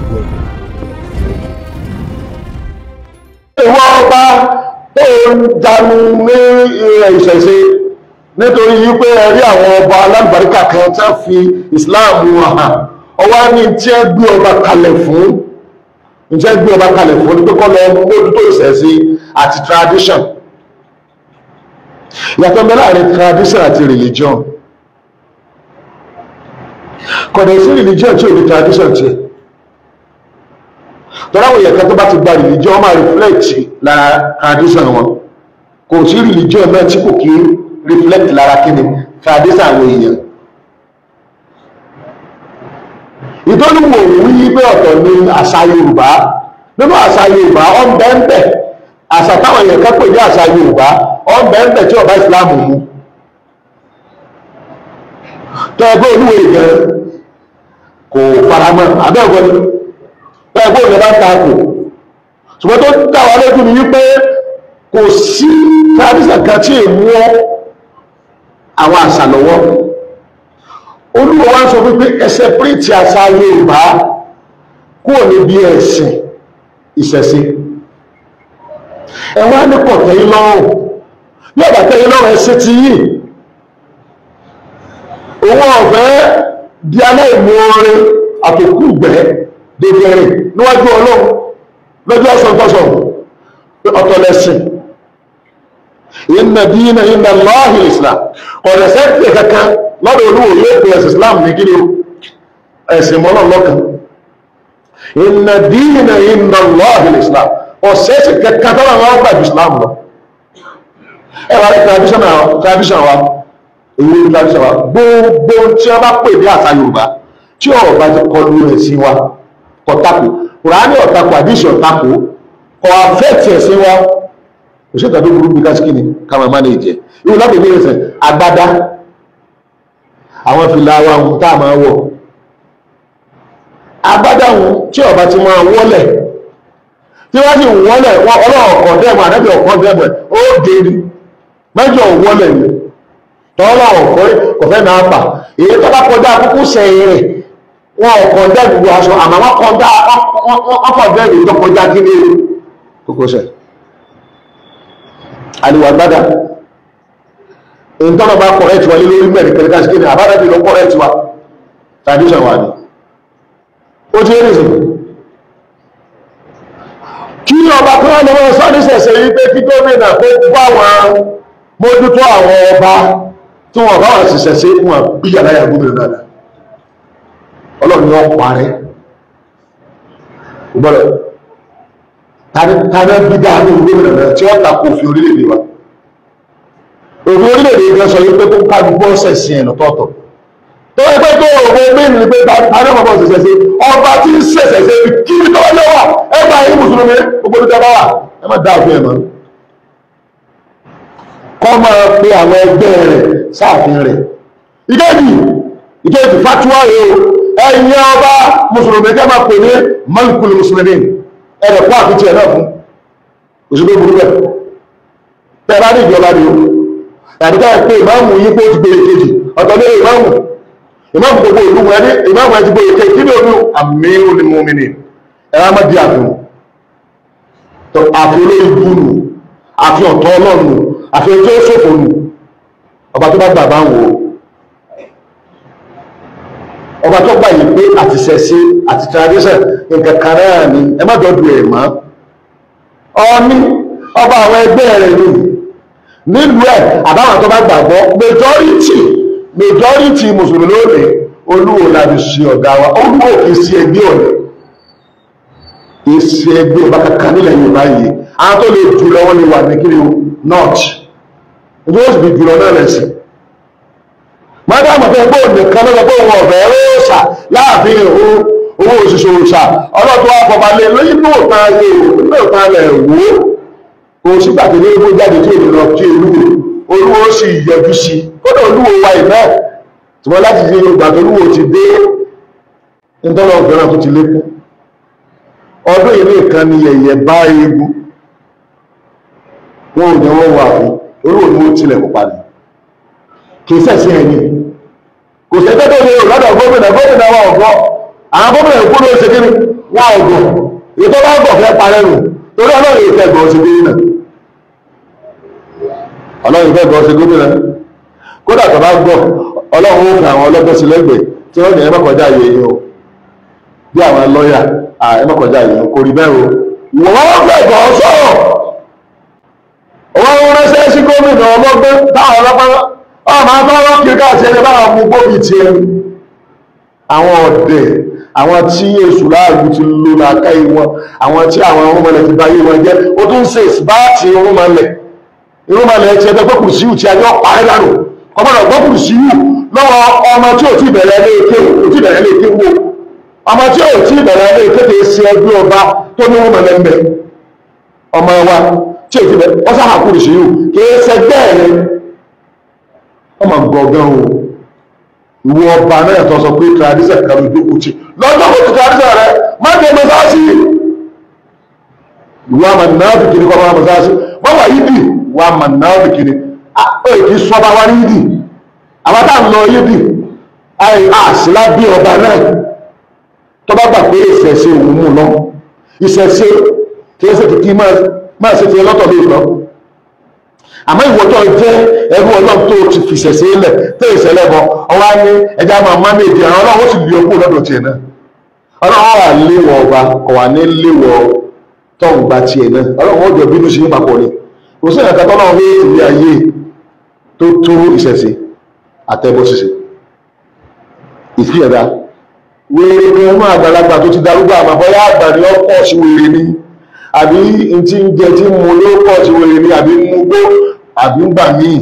Welcome. Ìwọ ọba tó ń janu ní ìṣẹ̀ṣe nítorí wípé ẹ rí àwọn ọba alábàríkà kan tí wọ́n fi Islam hàn, ọwọ́ ní tí ẹ gbé ọba kalẹ̀ fún, tí ẹ gbé ọba kalẹ̀ fún ní pé kọ́ lọ mójútó ìṣẹ̀ṣe àti tradition. Ìyàtọ̀ ń bẹ láàrin tradition àti religion. Kọ̀dẹ̀ sí religion tí ò ní tradition tiẹ̀. Tọ́lá àwọn èèyàn kan tó bá ti gba religion, wọ́n máa reflect lára tradition wọn. Kò sí religion náà tí kò kí reflect lára kíni tradition àwọn èèyàn. Ìtọ́lùwò wí pé ọ̀tọ̀ ni àṣà Yorùbá. Nínú àṣà Yorùbá, ọ̀nbẹ̀ǹbẹ̀ àṣà táwọn èèyàn kan pè ní àṣà Yorùbá, ọ̀nbẹ̀ǹbẹ̀ tí ó bá Ìsìlámù mu. Tọ́ ẹgbẹ́ olúwo ìgbẹ́ kò faramọ́ abẹ́ ọ̀gbọ́n ni tọ́ ẹgbẹ́ òní bá ń ta kò. Ṣùgbọ́n tó dá wa lójú ni wípé kò sí tradition kan tí èmú àwọn àṣà lọ́wọ́. Olúwo wa ń sọ wípé ẹ separate àṣà Yorùbá kúrò níbi ẹ̀sìn ìṣẹ̀ṣe. Ẹ wá ní pọ̀ tẹ́yìn lọ́rùn, bí ọ̀bà tẹ́yìn lọ́rùn ẹ ṣe ti yìí. Òun ọ̀fẹ́ di aláìmoore àtòkù gbẹ́ dèdèrè níwájú Ọlọ́run lọ́jọ́ ọ̀sọ̀tọ̀sọ̀ ọ̀tọ̀lẹ̀sìn. Inna dina inda Allahi al-Islam. Ọ̀rẹ́sẹ̀ pè kankan lọ́dọ̀ Olúwo yóò pè ẹ̀sìn Islam ní kí ni ẹ̀sìn mọ́lọ́ lọ́kàn. Inna dina inda Allahi al-Islam. Ọ̀sẹ̀sìn kankan tó wà wọ́n gbà ju Islam lọ. Ẹ wà ní tradition wa, èyí tradition wa, gbogbo tí wọ́n bá pè ní àṣà Yorùbá tí ọ̀rọ̀ bá ti kọlu ẹ̀sìn wa kọ̀tàkù, Kùránì ọ̀tàkù, àdìsí ọ̀tàkù, kọ̀ àfẹ́ẹ̀tì ẹ̀sìn wa. Kò sí ìtàdó burú bí kásíkì ni ká máa mánéjì ẹ̀. Irú lápèjì ẹ̀sẹ̀ agbádá, àwọn fìlà wa ohun tá a máa wọ̀, agbádá ohun tí ọba ti máa wọ́lẹ̀, tí wọ́n sì wọ́lẹ̀ ọlọ́ọ̀kọ̀ dẹ́mọ̀ àdẹ́bẹ̀ ọ̀kọ̀ dẹ́mọ̀ ó dé ní mẹ́jọ wọ́lẹ̀ ni tọ́lọ̀ ọ̀kọ́ kọ̀fẹ́ náà bà. Èyí tó bá kọjá kúkú sẹ́yìn rẹ̀ wọn ọ̀kọ̀ dẹ́ gbogbo aṣọ, àmọ́ wọ́n kọjá ọkọ̀ dẹ́ tó kọjá kí ní kókósẹ̀. Àlìwà gbádà èyí tọ́lọ̀ bá kọ̀rẹ́tì wa lé lórí mẹ́rin pẹ̀lú káṣíkí ní àbádábì ló kọ̀rẹ́tì wa, tradition wa ni. Ó ti rí sí kí ọba kan wá lọ́wọ́ sọ́níṣẹ̀ṣẹ̀ yìí pé kí gómìnà kó bá wọn mójútó àwọn ọba tí wọ́n bá wọn ṣiṣẹ́ sí wọn bí yàrá gómìnà náà. Ọlọ́run ni wọ́n parẹ́ gbọ́dọ̀ tàbí bí dáa ní gómìnà náà tí wọ́n tako òfin orílẹ̀-èdè wa. Òfin orílẹ̀-èdè gan sọ wípé kó ká gbọ́ ṣẹ̀sìn ẹ̀ lọ́tọ̀ọ̀tọ̀. Tó ẹgbẹ́ tó òfin mẹ́rin ni pé tàbí ọmọ ṣẹ̀ṣẹ̀ sí ọba tí ń ṣẹ̀ṣẹ̀ sí kí ní tọ́wọ́ lọ́wọ́ ẹ bá yín mùsùlùmí gbogbo ní tẹ́lá wà ẹ má dá òfin ẹ̀ mọ́. Kọ́ máa pe àwọn ẹgbẹ́ rẹ̀ sáàfin rẹ̀. Ìkejì fatuwa rẹ̀ o, ẹ̀yin ọba mùsùlùmí kẹ́ máa pè ní malikul mùsùlùmí ẹ̀rẹ̀ kó àfitì ẹ̀ náà fún òṣèlú burú bẹ́ẹ̀. Tẹ́ bá ní ìjọba ni o, tàbí ká pé ìmáàmù yín pé ó ti gbèrè kejì ọ̀tọ̀ ní ìmáàmù ìmáàmù gbogbo ìlú wọn ní ìmáàmù ẹ ti gbèrè kejì kí ni omi amirul mu'minin ẹ̀rọ á má di àfihàn àfi olórí bú nù, àfi ọ̀tọ̀ Ọlọ́run nù, àfi ẹjọ́ ṣòfò nù. Ọba tó bá gbà bá ń wò ó, ọba tó gbà yìí pé àti ṣẹ̀ṣe àti tradition nǹkan kan náà ni ẹ má dọ́dọ̀ ẹ̀ mọ́. Ọní ọba àwọn ẹgbẹ́ rẹ̀ ni nílùú ẹ̀ àbáwọn tó bá gbàgbọ́ majority mùsùlùmí lónìí. Olúwo làbí ṣe ọ̀gá wa. Olúwo kì í ṣe ẹgbẹ́ ọ̀nà, kì í ṣe ẹgbẹ́ ọba kankan nílẹ̀ Yorùbá yìí. Àwọn tó lè jù lọ wọ́n lè wà ní kí ni north, ojú ó sì fi jùlọ náà lẹ̀sìn. Mọ́tàmù fẹ́ pé òní kan lọ́sọ pé òun ọ̀fẹ́ òòṣà láàfin owó òṣìṣẹ́ òòṣà ọlọ́tún wa fọba lé lóyún ní òtán ní òtán lẹ̀ wò ó. Kò sígbà tó ní egbò jáde tí òní lọ kí olúwo, olúwo sì yọjú sí i. Kódà olúwo wa ìná ṣùgbọ́n láti ṣe Yorùbá tó olúwo ti dé nítorí ọ̀fẹ́ràn tó ti lékún. Ọdún yìí nìkan ni yẹ̀yẹ̀ bá eégún wọn ò ní wọ́n wà fún olúwo ni wọ́n tilẹ̀ kó padà. Kì í sẹ̀sìn ẹ̀yìn, kò sẹ́gbẹ́ tó lè lọ́dọ̀ gómìnà, gómìnà wa ọ̀gọ́ àwọn gómìnà ìkú ló ṣe kíni Wọ́n ọ̀gọ̀ ètò bá gọ̀ fẹ́ parẹ́ nù torí ọlọ́run ìfẹ́ gọ̀ ṣe gómìnà. Ọlọ́run ìfẹ́ gọ̀ ṣe gómìnà. Kódà tó bá gọ̀ ọlọ́run ó fi àwọn ọlọ́gbọ́n sí lẹ́gbẹ̀ẹ́ tí wọ́n ní ẹ má kọjá àyè yín o. Bí àwọn lọ́ọ̀yà ẹ má kọjá àyè yín kò rí bẹ́ẹ̀ o. Ìwọ̀n wọ́n fẹ́ gọ̀ sọ̀rọ̀. Wọ́n ń ránṣẹ́ sí gómìnà ọlọ́gbọ́n táwọn ọlọ́pàá ọmọ akọ́wọ́ kiri káàkiri ẹni báwọn mú gómìnà tiẹ̀. Àwọn ọ̀dẹ̀, àwọn tí èṣù láàrú ti lò làákàyè wọn, àwọn tí àwọn irúnmọlẹ̀ ti báyé wọn jẹ́, ó tún ṣe ìsìbáàtì irúnmọlẹ̀. Irúnmọlẹ̀ ti ẹgbẹ́ gbọ́kùrù síwù tí a yọ parí dànù. Ọmọdé gbọ́kùrù síwù lọ́wọ́ ọmọ tí ò tí bẹ̀rẹ̀ ilé ike, ò tí bẹ̀rẹ̀ ilé ike wò. Ọmọ tí ò tí bẹ̀rẹ̀ ilé ike kìí ṣe ẹgbẹ́ ọba tó ní irúnmọlẹ̀ ń bẹ. Ọmọ wa tí ò tí bẹ̀rẹ̀, wọ́n sábà kùrù síwù kìí ṣe bẹ́ẹ̀ ni. Ọmọ gbọ̀ngàn o. Ìwọ ọba náà tó sọ pé tradition kan ló jókòó tí lọ́jọ́ kò ti tradition rẹ má jẹ mọ́sáàsì. Ìwọ àmàlìnáàbì kiri kọ́ máa mọ́sáàsì wọ́n wà yídì. Ìwọ àmàlìnáàbì kiri ó kì í sọba wa ní yídì. Àwọn tá à ń lọ yídì àṣìlá bí ọba náà tó bá gbà pé ìṣẹ̀ṣe òun mú lọ. Ìṣẹ̀ṣe kì í ṣe kìkì máa ṣe tiẹ̀ lọ́tọ̀ lóòótọ́. Àmọ́ ìwọ tó jẹ́ ẹrú ọlọ́run tó ti fìṣẹ̀ sí ilẹ̀ tó ìṣẹ̀lẹ̀ bọ̀ ọwá ní ẹja máa má méjì àwọn ọlọ́run ó sì lé okú lọ́dọ̀ tiẹ̀ náà. Ọlọ́run wà léwọ̀ ọba kò wà ní léwọ̀ tó ń gba tiẹ̀ náà. Ọlọ́run ó jọ bínú sí papọ̀ ni. Kò sí ìrìnàkà tọ́lọ́run ní ìlú ayé tó tó ìṣẹ̀ṣe àtẹ̀bọ̀ ṣiṣẹ́. Ìfìyàdá wèrè ni ọmọ àgbàlagbà tó ti darúgbó àmọ́ bóyá àgbà ni ó pọ̀ sí wèrè ni àbí n tí ń jẹ tí ń mu ló pọ̀ sí wèrè ni àbí ń mu gbó àbí ń gbà míì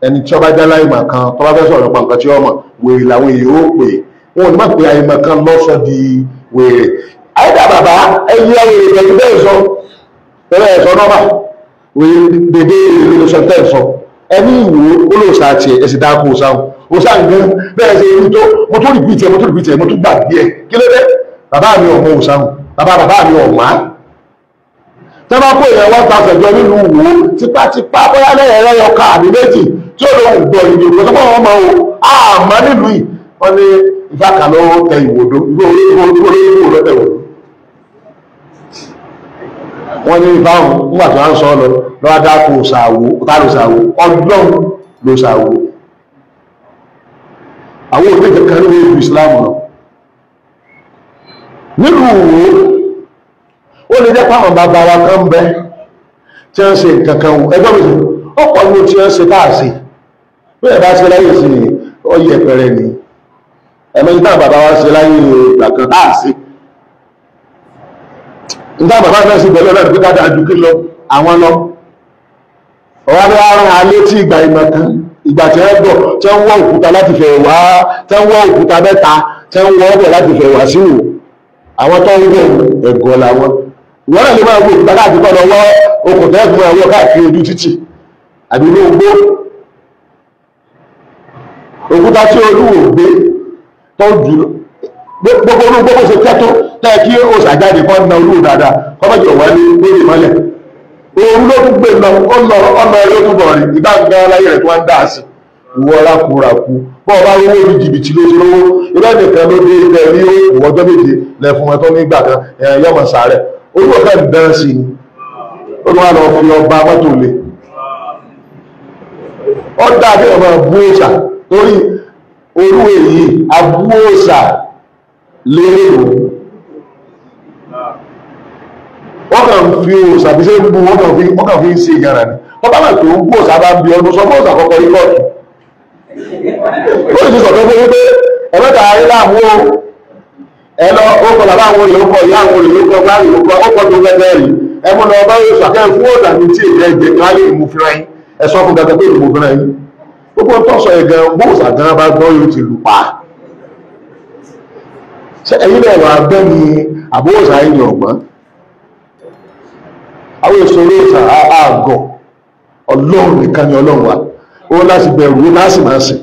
ẹni tí ọba já láìmọ̀ kan tó bá fẹ́ sọ̀rọ̀ nípa nǹkan tí ó mọ̀ wèrè làwọn èèyàn ó pè wọn ò ní má pè àìmọ̀ kan lọ́sọ̀ di wèrè. Àyíká bàbá ẹyí wèrè pẹ̀lú bẹ́ẹ̀ sọ pẹ̀lú ẹ̀sọ́ nọ́mà wèrè dédé èrè ló sọ tẹ́ sọ ẹni ìwò olóòsà tiẹ̀ ẹ̀sìn dáko sáwọn òsà nǹkan bẹ́ẹ̀ ṣe irú tó mo tún rìpìtì ẹ̀ mo tún rìpìtì ẹ̀ mo tún gbàgbé ẹ̀ kí ló dé bàbá mi ọmọ òsàwọn bàbá bàbá mi ọ̀mà tẹ́ bá kó èèyàn 1000 jọ nínú wò ó tipátipá bóyá lẹ́yìn ẹlẹ́yọ ká àbí méjì tí ó lóun gbọ́ ìdè òkú tó wọ́n mọ̀ o àmọ́ nílùú yìí wọ́n ní ifá kan ló tẹ ìwòdó ìwé orí ìwò ló tẹ ìwòdó wọ́n ní ifá òun nígbà tó ń sọ lọ lọ́wọ́ dáko ṣàwó tá ló ṣàwó ọdún ló ṣàwó àwọn òbí kankan ní ìlú Islam lọ nílùú wo ó lè jẹ́ pàwọn bàbá wa kan bẹ tí wọ́n ṣe nǹkan kan wò ẹgbẹ́ mi ọ̀pọ̀ ní tí wọ́n ṣe káàsì bẹ́ẹ̀ bá ṣe láyé sí ọyẹ pẹrẹ ni ẹ̀mẹ́jì táwọn bàbá wa ṣe láyé ìgbà kan káàsì nígbà bàbá náà sì bẹ̀rẹ̀ lọ́dún pé ká dáa ju kí lọ àwọn lọ ọ̀wá ní arán alé tí ìgbà ìmọ̀ kan ìgbà tí wọ́n bọ̀ tí wọ́n wọ́ òkúta láti fẹ̀ wá tí wọ́n wọ́ òkúta mẹ́ta tí wọ́n wọ́ ọbẹ̀ láti fẹ̀ wá síwò àwọn tó ń wọ̀ ẹ̀gọ́ làwọn ìwọ́n náà lè máa wo òkúta káàkiri kọ́ lọ wọ́ okùn tẹ́ fún ẹ̀wọ́ káàkiri ojú títì àbí inú igbó òkúta tí olúwo gbé tó jù gbogbo olú gbogbo ṣe tẹ́tó tẹ́ kí ó ṣàjáde kọ́ na olúwo dáadáa kọ́ bá jọ wálé lórí mọ́lẹ̀ òun ló tún gbé lọ ó lọ ọmọ ẹ ló tún bọ̀ rí ìgbà gan láyé rẹ̀ tó wá ń dà sí ìwọ rákúrakú bọ́ ọba owó ní jìbìtì ló ti rówó ilé nìkan ló dé ibẹ̀ ní òkú ọjọ́ méje lẹ́fún ẹ tó nígbà kan yọmọ sàárẹ̀ olúwo kan dán sí ni ó tún wá lọ fi ọba mọ́tò lé ó dá kí ọmọ bú òòṣà torí olúwo èyí abú òòṣà lérè lòun wọ́n kàn fi òòṣà bí ṣe ń bú wọ́n kàn fi ń ṣe ìyàrá ni wọ́n bá wà tó ń bú òòṣà bá ń bí ọdún sọ fún òòṣà kọ́kọ́ rí kọ́ọ̀tù ó sì sọ̀tọ́ fún wípé ẹ̀mẹ́ta ayé láàmú o ẹ lọ ó kọ bàbá àwọn olè ó kọ ìyá àwọn olè ó kọ gbáàrí ó kọ ó kọ tó gẹ́gẹ́ rí ẹ mú lọ bá òòṣà kẹ́ fún òòṣà mi tí èdè ẹ̀jẹ̀ ká lè mú fúnra yín ẹ sọ fún gẹ́gẹ́ pé mú fúnra yín gbogbo tó sọ yẹn gan bóòṣà gan bá gbọ́ yóò ti lù pa ṣé ẹ̀yin náà wà gbẹ́ ni àbóòṣà yín ni ọ̀gbọ́n àwọn ìṣòro ìṣà àgọ̀ ọlọ́run nìkan ni ọlọ́run wa ó láti bẹ̀rù ó láti máa sìn